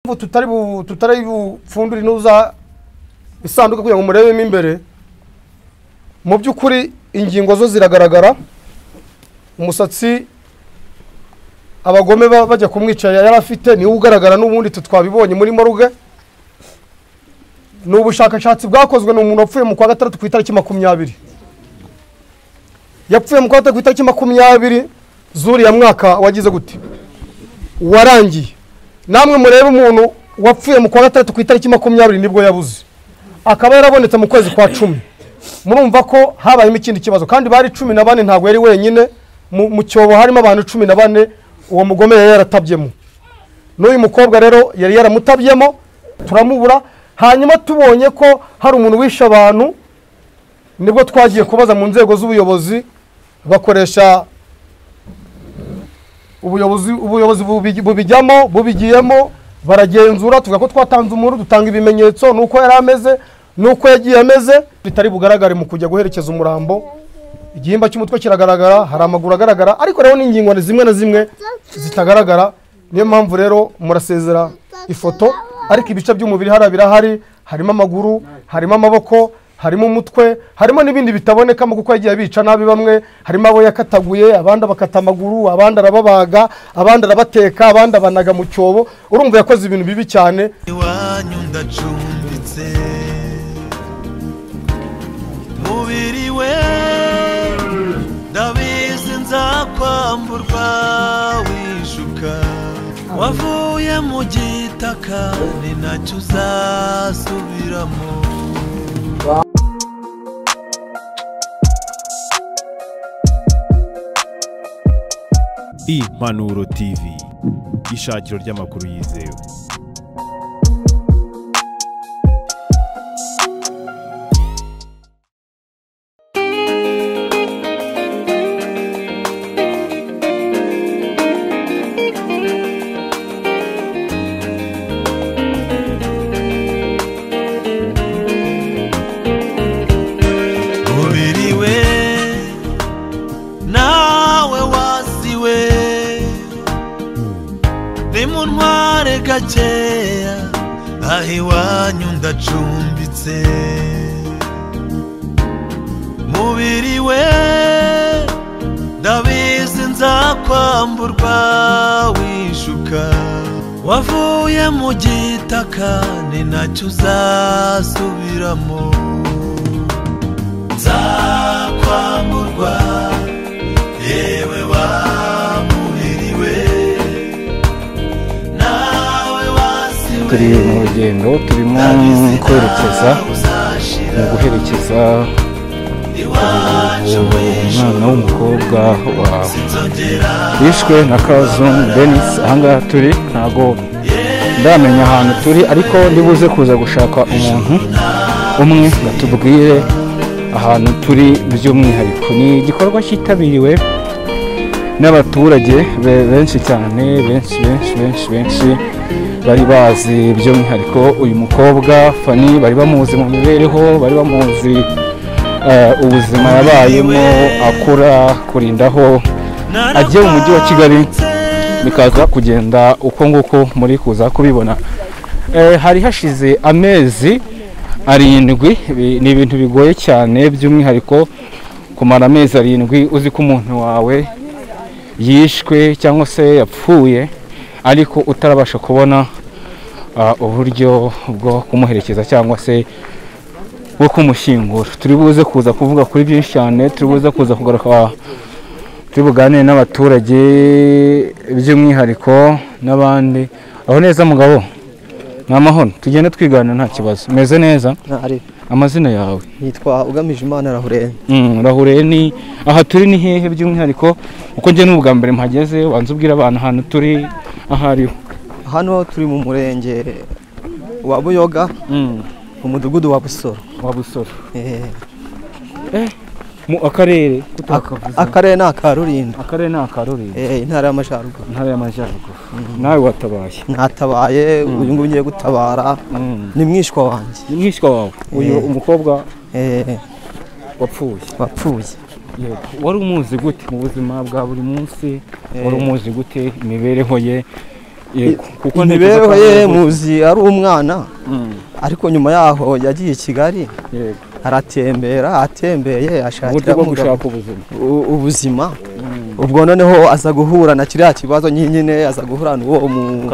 Tutari bupfundure inuza isanduku kugira ngo murebemo imbere. Mu by'ukuri ingingo zo ziragaragara, umusatsi abagome bajya kumwica yari afite niwo ugaragara, n'ubundi twabibonye muri morgue. Ni ubushakashatsi bwakozwe n'umuntu wapfuye mu kwa gatandatu ku itariki 20. Yapfuye mu kwa gatandatu ku itariki 20 z'uriya mwaka wagize gute warangiye. Namwe murebe umuntu wapfuye mu kwa gatandatu ku itariki 20 nibwo yabuze, akaba yarabonetse mu kwezi kwa 10. Murumva ko habayemo ikindi kibazo, kandi bari 14, ntabwo yari wenyine mu cyobo, harimo abantu 14 uwo mugome yari yaratabyemo. N'uyu mukobwa rero yari yaramutabyemo turamubura. Hanyuma tubonye ko hari umuntu wishe abantu, nibwo twagiye kubaza mu nzego z'ubuyobozi, bakoresha ubuyobozi bubijyamo bubigiyemo, baragenzura, tuvuga ko twatanze umuntu, dutanga ibimenyetso nuko yari ameze nuko yagiye ameze, bitari bugaragare mu kujya guherekeza umurambo. Igihimba cy'umutwe kiragaragara, hari amaguru agaragara, ariko rero n'ingingo zimwe na zimwe zitagaragara. Niyo mpamvu rero murasezera ifoto, ariko ibice by'umubiri hara birahari, harimo amaguru, harimo amaboko, harimo umutwe, harimo n'ibindi bitabonekamo kuko yagiye abica nabi bamwe, harimo abo yakataguye, abandi bakata amaguru, abandi arababaga, abandi arabateka, abandi abanaga mu cyobo. Urumva yakoze ibintu bibi cyane. Iwanyu ndacumbitse mubiri we, ndabizi nzakwamburwa wishuka, wavuye mu gitaka ni nacyo uzasubiramo. Impanuro TV, ishakiro ry'amakuru yizewe. Mubiri we nawe wasiwe, nimuntware gakeya, aho iwanyu ndacumbitse. Mubiri we ndabizi nzakwamburwa wishuka, wavuye mu gitaka ni nacyo uzasubiramo. Nzakwamburwa yewe wa mubiri we, nawe wasiwe. Turi mu rugendo, turimo kwerekeza mu guherekeza umwana w'umukobwa wishwe na Kazungu Denis. Ahangaha turi ntago ndamenya ahantu turi, ariko ndibuze kuza gushaka umuntu umwe batubwire ahantu turi by'umwihariko. Ni igikorwa cyitabiriwe n'abaturage benshi cyane, benshi benshi benshi benshi bari bazi by'umwihariko uyu mukobwa Fanny, bari bamuzi mu mibereho, bari bamuzi ubuzima yabayemo akura, kurindaho ajye mu mujyi wa Kigali, bikaza kugenda uko nguko muri kuza kubibona. Hari hashize amezi 7. Ni ibintu bigoye cyane by'umwihariko kumara amezi 7 uzi ko umuntu wawe yishwe cyangwa se yapfuye, ariko utarabasha kubona uburyo bwo kumuherekeza cyangwa se bwo kumushyingura. Turi buze kuza kuvuga kuri byinshi cyane, turi buze kuza kugaruka, turi buganire n'abaturage by'umwihariko n'abandi. Aho neza mugabo, ni amahoro, tugende twigana nta kibazo. Meze neza? Amazina yawe? Nitwa Ugamije Imana Rahureni. Rahureni, aha turi ni hehe by'umwihariko? Uko njye n'ubwa mbere mpageze, wanze ubwira abantu ahantu turi ahariho. Hano turi mu murenge wa Buyoga, mu mudugudu wa Busoro. Wa Busoro. Mu akarere akarere ni aka Rulindo. Akarere ni aka Rulindo. Intara y'Amajyaruguru. Intara y'Amajyaruguru. Nawe watabaye? Natabaye, uyu nguyu ngiye gutabara ni mwishwa wanjye. Ni mwishwa wawe? Uyu umukobwa wapfuye. Wapfuye. Yego. Wari umuzi gute mu buzima bwa buri munsi? Wari umuzi gute imibereho ye? Yego, kuko imibereho ye muzi ari umwana, ariko nyuma yaho yagiye i Kigali. Yego. Aratembera, atembeye ashakira gushaka ubuzima. Ubwo noneho aza guhura na kiriya kibazo nyine, aza guhura n'uwo mu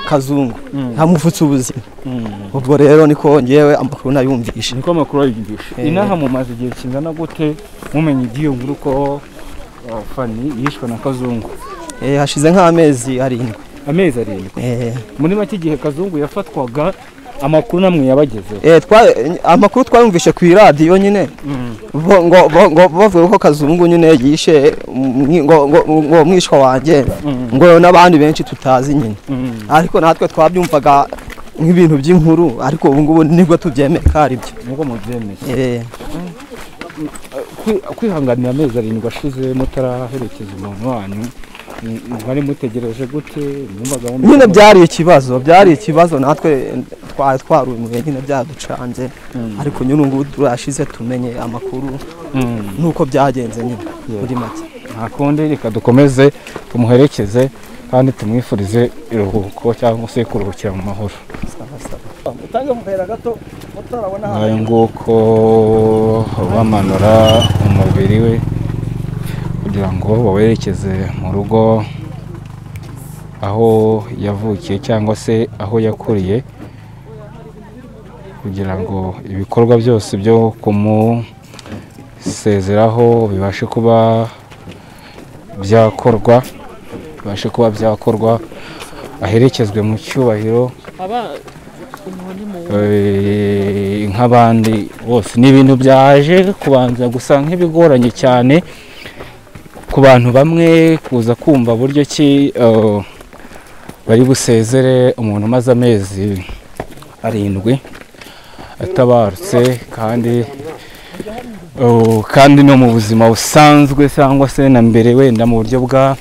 Kazungu ntamuvutse ubuzima. Ubwo rero niko ngewe amakuru nayumvishe. Niko amakuru ayumvishe. Inaha mumaze igihe kingana gute mumenye igiyo nkuru ko Fanny yishwe na Kazungu? Hashize nk'amezi 7. Amezi 7. Muri make igihe Kazungu yafatwaga amakuru namwe yabagezeho? Amakuru twayumvishe ku iradiyo nyine, ngo bavuga ko Kazungu nyine yishe ngo mwishwa wanjye, ngo n'abandi benshi tutazi nyine. Ariko natwe twabyumvaga nk'ibintu by'inkuru, ariko ubu ngubu nibwo tubyemeye ko ari byo. Nubwo mubyemeye. Kwihanganira amezi 7 ashize mutaraherekeza umuntu wanyu, mwari mutegereje gute? Nyine byari ikibazo, byari ikibazo natwe twari twarumiwe nyine, byaducanze. Ariko nyine ubu turashize tumenye amakuru nuko byagenze nyine muri make. Nta kundi, reka dukomeze tumuherekeze kandi tumwifurize iruhuko cyangwa se kuruhukira mu mahoro. Ngayo nguko bamanura umubiri we kugira ngo bawerekeze mu rugo aho yavukiye cyangwa se aho yakuriye, kugira ngo ibikorwa byose byo kumusezeraho bibashe kuba byakorwa, aherekezwe mu cyubahiro nk'abandi bose. Ni ibintu byaje kubanza gusa nk'ibigoranye cyane ku bantu bamwe kuza kumva buryo ki bari busezere umuntu umaze amezi 7 atabarutse, kandi no mu buzima busanzwe cyangwa se na mbere wenda mu buryo bwa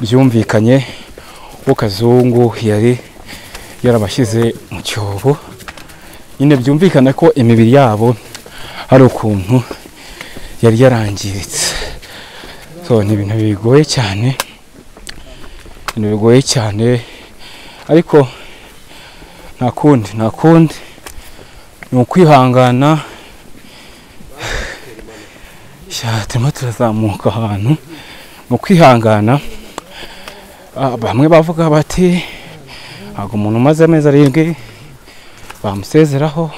byumvikanye, wo Kazungu yari yarabashyize mu cyobo. Nyine byumvikana ko imibiri yabo hari ukuntu yari yarangiritse. So ni ibintu bigoye cyane, ibintu bigoye cyane, ariko nta kundi ni ukwihangana. Turimo turazamuka ahantu mu kwihangana. Bamwe bavuga bati ntabwo umuntu umaze amezi 7 bamusezeraho,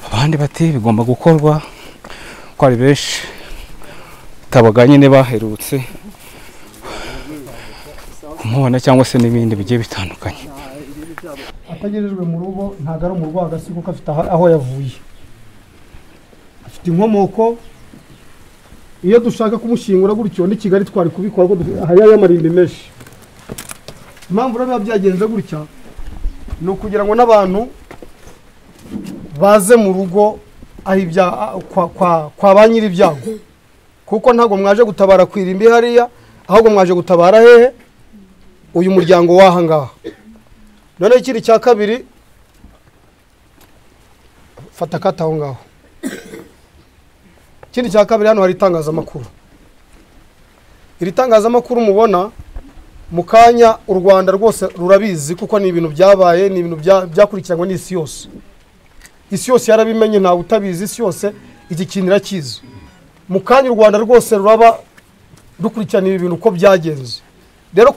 abandi bati bigomba gukorwa ko ari benshi tabaga nyine baherutse kumubona cyangwa se n'ibindi bigiye bitandukanye. Atagerejwe mu rugo ntago ari umurwagasi kuko afite aho yavuye, afite inkomoko. Iyo dushaka kumushyingura gutyo ni Kigali twari kubikora ko hari y'amarimbi menshi. Impamvu rero byagenze gutya ni ukugira ngo n'abantu baze mu rugo kwa ba nyiri ibyago, kuko ntabwo mwaje gutabara ku irimbi hariya, ahubwo mwaje gutabara hehe? Uyu muryango w'aha ngaha. None ikindi cya kabiri, fata kata aho ngaho. Ikindi cya kabiri, hano hari itangazamakuru. Iri tangazamakuru mubona mu kanya u Rwanda rwose rurabizi, kuko ni ibintu byabaye, ni ibintu byakurikiranywe n'isi yose. Isi yose yarabimenye, ntawe utabizi, isi yose iki kintu irakizi. Mu kanya u Rwanda rwose ruraba rukurikirana ibi bintu uko byagenze. Rero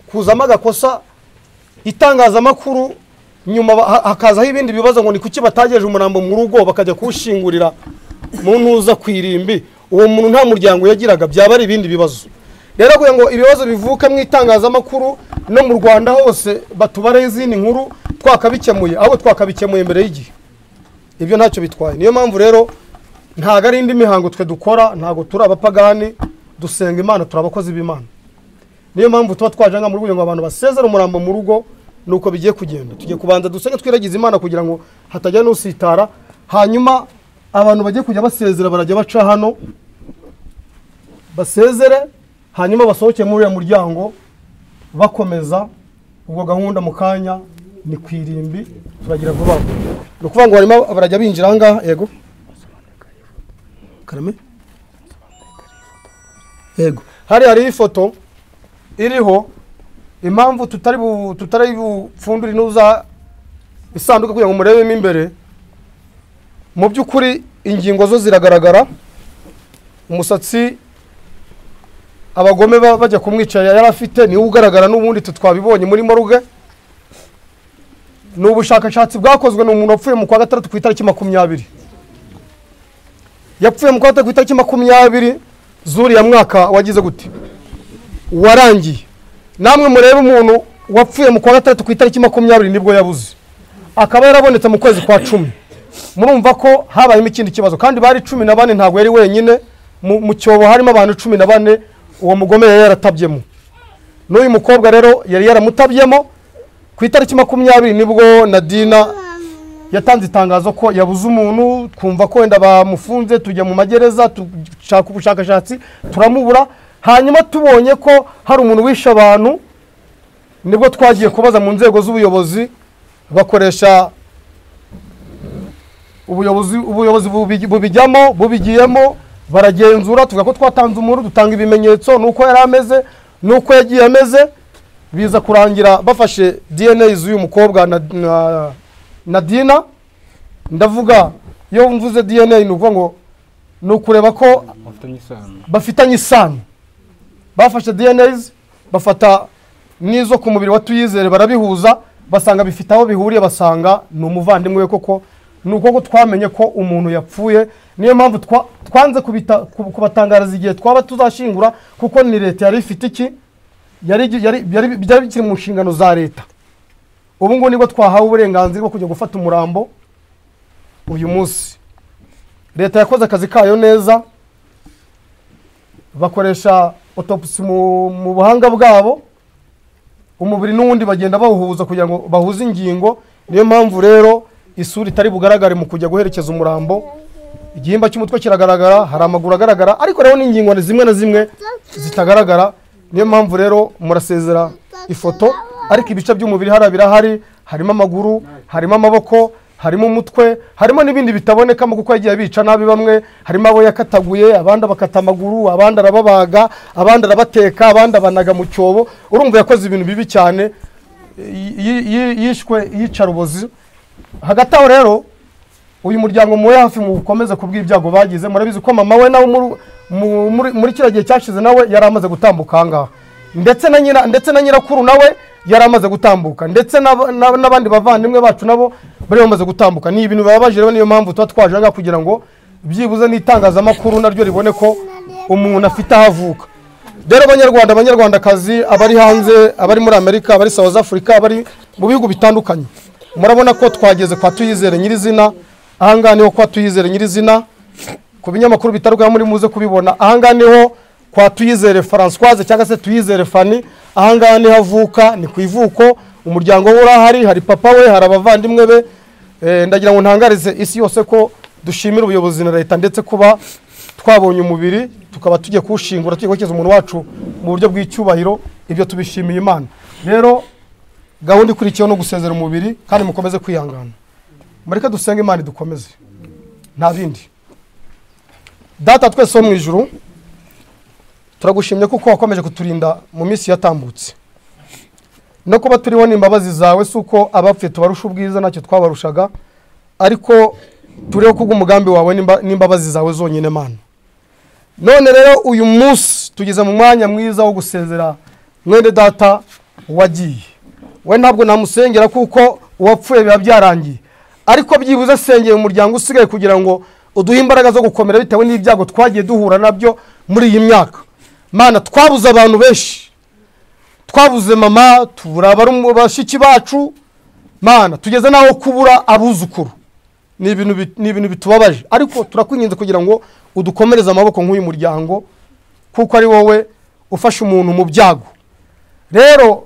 kuzamo agakosa itangazamakuru, nyuma hakazaho ibindi bibazo ngo ni kuki batagejeje umurambo mu rugo bakajya kuwushingurira mu ntuza ku irimbi, uwo muntu nta muryango yagiraga, byaba ari ibindi bibazo. Rero kugira ngo ibibazo bivuke mu itangazamakuru no mu Rwanda hose batubare izindi nkuru, twakabikemuye, ahubwo twakabikemuye mbere y'igihe. Ibyo ntacyo bitwaye. Niyo mpamvu rero ntago ari indi mihango twe dukora, ntago turi abapagani, dusenga Imana, turi abakozi b'Imana. Niyo mpamvu tuba twaje nga mu rugo ngo abantu basezere umurambo mu rugo, nuko bigiye kugenda. Tugiye kubanza dusenge twiragize Imana kugira ngo hatajya n'usitara, hanyuma abantu bagiye kujya basezera barajya baca hano basezere, hanyuma basohoke muri uriya muryango bakomeza ubwo gahunda. Mu kanya ni ku irimbi, turagira vuba. Ni ukuvuga ngo barimo barajya binjira aha ngaha. Yego karame, yego hari ifoto iriho Impamvu tutari bupfundure inuza isanduka kugira ngo murebemo imbere, mu by'ukuri ingingo zo ziragaragara. Umusatsi abagome bajya kumwica yari afite niwo ugaragara, n'ubundi twabibonye muri morgue. Ni ubushakashatsi bwakozwe n'umuntu wapfuye mu kwa gatandatu ku itariki 20. Yapfuye mu kwa gatandatu ku itariki 20 z'uriya mwaka wagize gute warangiye. Namwe murebe umuntu wapfuye mu kwa gatandatu ku itariki 20 nibwo yabuze, akaba yarabonetse mu kwezi kwa 10. Murumva ko habayemo ikindi kibazo, kandi bari 14, ntabwo yari wenyine mu cyobo, harimo abantu 14 uwo mugome yari yaratabyemo. N'uyu mukobwa rero yari yaramutabyemo. Ku itariki 20 nibwo Nadina yatanze itangazo ko yabuze umuntu, twumva ko wenda bamufunze, tujya mu magereza dushaka ubushakashatsi turamubura. Hanyuma tubonye ko hari umuntu wishe abantu, nibwo twagiye kubaza mu nzego z'ubuyobozi, bakoresha ubuyobozi bubijyamo, bubigiyemo, baragenzura, tuvuga ko twatanze umuntu, dutanga ibimenyetso nuko yari ameze nuko yagiye ameze. Biza kurangira bafashe DNA z'uyu mukobwa na Dina. Ndavuga iyo mvuze DNA ni ukuvuga ngo ni ukureba ko bafitanye isano. Bafashe DNAs bafata n'izo ku mubiri wa Tuyizere barabihuza, basanga bifite aho bihuriye, basanga ni umuvandimwe we koko. Ni uko twamenye ko umuntu yapfuye. Niyo mpamvu twanze kubatangariza igihe twaba tuzashingura, kuko ni leta yari ifite iki, yari bikiri mu nshingano za leta. Ubu ngubu nibwo twahawe uburenganzira bwo kujya gufata umurambo uyu munsi. Leta yakoze akazi kayo neza, bakoresha autopsy mu buhanga bwabo, umubiri n'uwundi bagenda bawuhuza kugira ngo bahuze ingingo. Niyo mpamvu rero isura itari bugaragare mu kujya guherekeza umurambo. Igihimba cy'umutwe kiragaragara, hari amaguru agaragara, ariko rero n'ingingo zimwe na zimwe zitagaragara. Niyo mpamvu rero murasezera ifoto, ariko ibice by'umubiri hara birahari, harimo amaguru, harimo amaboko, harimo umutwe, harimo n'ibindi bitabonekamo kuko yagiye abica nabi bamwe. Harimo abo yakataguye, abandi bakata amaguru, abandi arababaga, abandi arabateka, abandi abanaga mu cyobo. Urumva yakoze ibintu bibi cyane, yishwe yicarubozi. Hagati aho rero uyu muryango muwe hafi mu bukomeze kubw'ibyago bagize. Murabizi ko mama we nawe muri kiriya gihe cyashize nawe yari amaze gutambuka ahangaha, ndetse na nyirakuru nawe yari amaze gutambuka, ndetse n'abandi bavandimwe bacu nabo bari bamaze gutambuka. Ni ibintu bibabaje rero, niyo mpamvu tuba twaje ahangaha kugira ngo byibuze n'itangazamakuru naryo ribone ko umuntu afite aho avuka. Rero Abanyarwanda, Abanyarwandakazi, abari hanze, abari muri Amerika, abari South Africa, abari mu bihugu bitandukanye, murabona ko twageze kwa Tuyizere nyirizina. Ahangaha niho kwa Tuyizere nyirizina, ku binyamakuru bitandukanye muri muze kubibona. Ahangaha niho kwa Tuyizere Françoise cyangwa se Tuyizere Fanny. Ahangaha niho avuka, ni ku ivuko, umuryango we urahari, hari papa we, hari abavandimwe be. Ndagira ngo ntangarize isi yose ko dushimira ubuyobozi na leta, ndetse kuba twabonye umubiri tukaba tugiye kuwushingura, tugiye guherekeza umuntu wacu mu buryo bw'icyubahiro. Ibyo tubishimiye Imana. Rero gahunda ikurikiyeho no gusezera umubiri, kandi mukomeze kwihangana. Mureke dusenge Imana dukomeze, nta bindi. Data twese wo mu ijuru, turagushimye kuko wakomeje kuturinda mu minsi yatambutse. No kuba turiho n'imbabazi zawe, si uko abapfuye tubarusha ubwiza, ntacyo twabarushaga, ariko turiho kubw'umugambi wawe n'imbabazi zawe zonyine Mana. None rero uyu munsi tugeze mu mwanya mwiza wo gusezera mwene data wagiye. We ntabwo namusengera kuko uwapfuye biba byarangiye, ariko byibuze asengeye umuryango usigaye kugira ngo uduhe imbaraga zo gukomera bitewe n'ibyago twagiye duhura nabyo muri iyi myaka. Mana, twabuze abantu benshi, twabuze mama, tubura bashiki bacu, Mana tugeze naho kubura abuzukuru. Ni ibintu bitubabaje, ariko turakwinginze kugira ngo udukomereze amaboko nk'uyu muryango, kuko ari wowe ufasha umuntu mu byago. Rero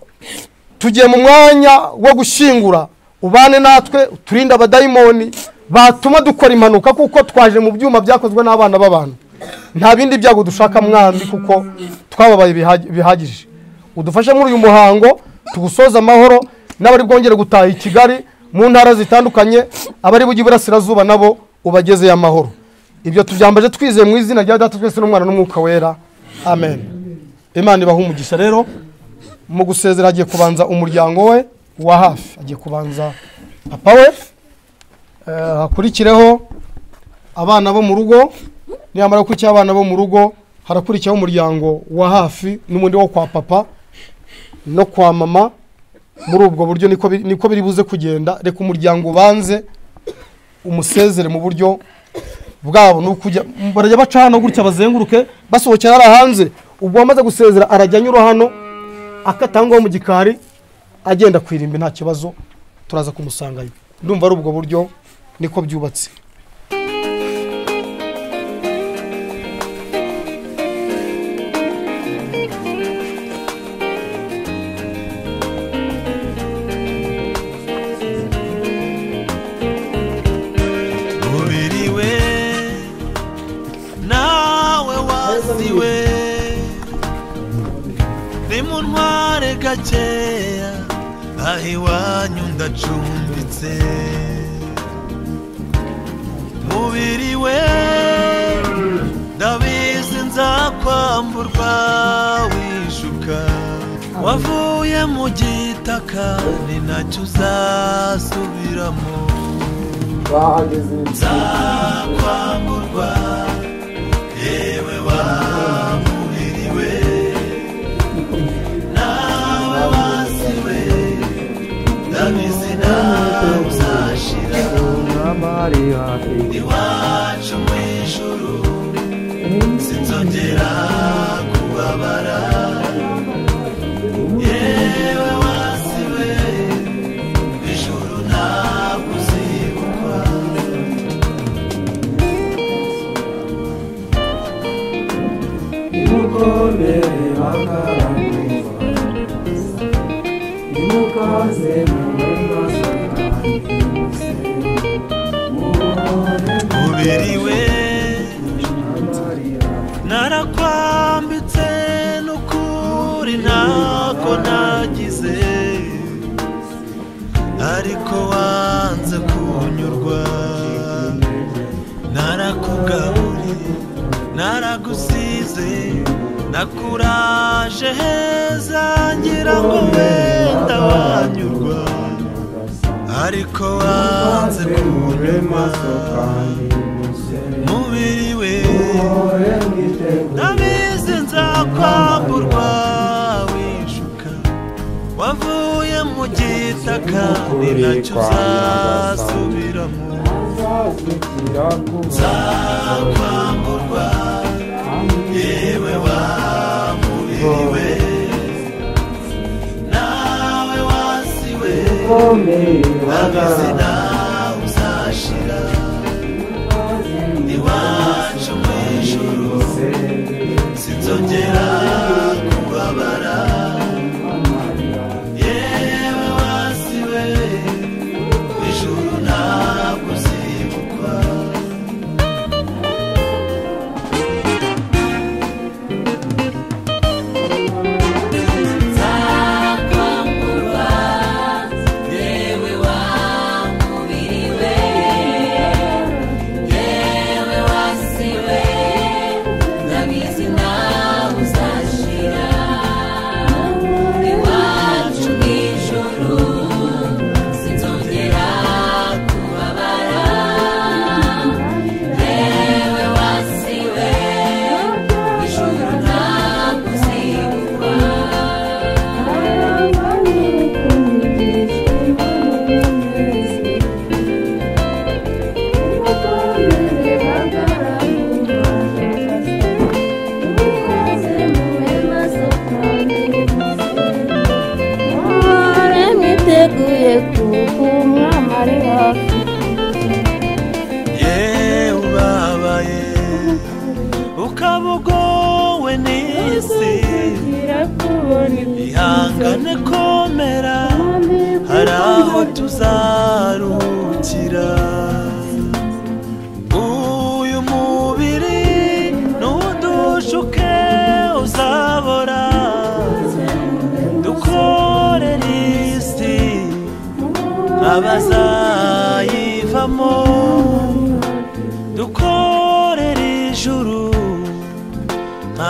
tugiye mu mwanya wo gushyingura, ubane natwe, uturinde abadayimoni batuma dukora impanuka, kuko twaje mu byuma byakozwe n'abana b'abantu. Nta bindi byago dushaka mwami, kuko twababaye bihagije. Udufashe muri uyu muhango tugusoza amahoro, n'abari bwongere gutaha i Kigali mu ntara zitandukanye, abari bujye iburasirazuba nabo ubagezeye amahoro. Ibyo tubyambaje twizeye mu izina rya Data twese n'Umwana n'Umwuka Wera, amen. Imana ibahe umugisha. Rero Mu gusezera agiye kubanza umuryango we wa hafi, agiye kubanza papa we, hakurikireho abana bo mu rugo. Niyamara gukurikira abana bo mu rugo, harakurikiyeho umuryango wa hafi n'ubundi wo kwa papa no kwa mama. Muri ubwo buryo niko biri buze kugenda. Reka umuryango ubanze umusezere mu buryo bwabo, nukujya barajya baca hano gutya bazenguruke basohokera hariya hanze. Ubwo wamaze gusezera arajya anyura hano akatangwa mu gikari agenda kwirimba, nta kibazo, turaza kumusangayo. Ndumva ari ubwo buryo niko byubatse. Mubiri we nawe wasiwe, nimuntware gakeya aho iwanyu ndacumbitse. Mubiri we ndabizi nzakwamburwa wishuka, wavuye mu gitaka ni nacyo uzasubiramo. Nzakwamburwa yewe wa mubiri we nawe wasiwe, ndabizi nawe uzashira. Iwacu mu ijuru sinzongera kubabara, yewe wasiwe ijuru ntabwo uzibukwa. Mubiri we narakwambitse n'ukuri ntako nagize, ariko wanze kunyurwa. Narakugaburiye naragusize nakuraje heza ngira ngo wenda wanyurwa, ariko wanze kunyurwa. Mubiri we ndabizi nzakwamburwa wishuka, wavuye mu gitaka ni nacyo uzasubiramo. Nzakwamburwa yewe wa mubiri we nawe wasiwe, ndabizi nawe uzashira. Iwacu mu ijuru sinzongera kubabara, yewe wasiwe ijuru ntabwo uzibukwa. Nzakwamburwa yewe wa mubiri we, yewe wasiwe ndabizi nawe uzashira. Iwacu mu ijuru sinzongera kubabara, yewe wasiwe ijuru ntabwo uzibukwa. Mwiteguye kuko umwami ari hafi. Yewe ubabaye ukaba ugowe n'isi, ihangane komera hari aho tuzaruhukira. Uyu mubiri nudushuke uzabora, dukorere isi abazayivamo, dukorere ijuru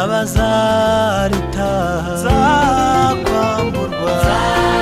abazaritaha. Nzakwamburwa Nzibukwa.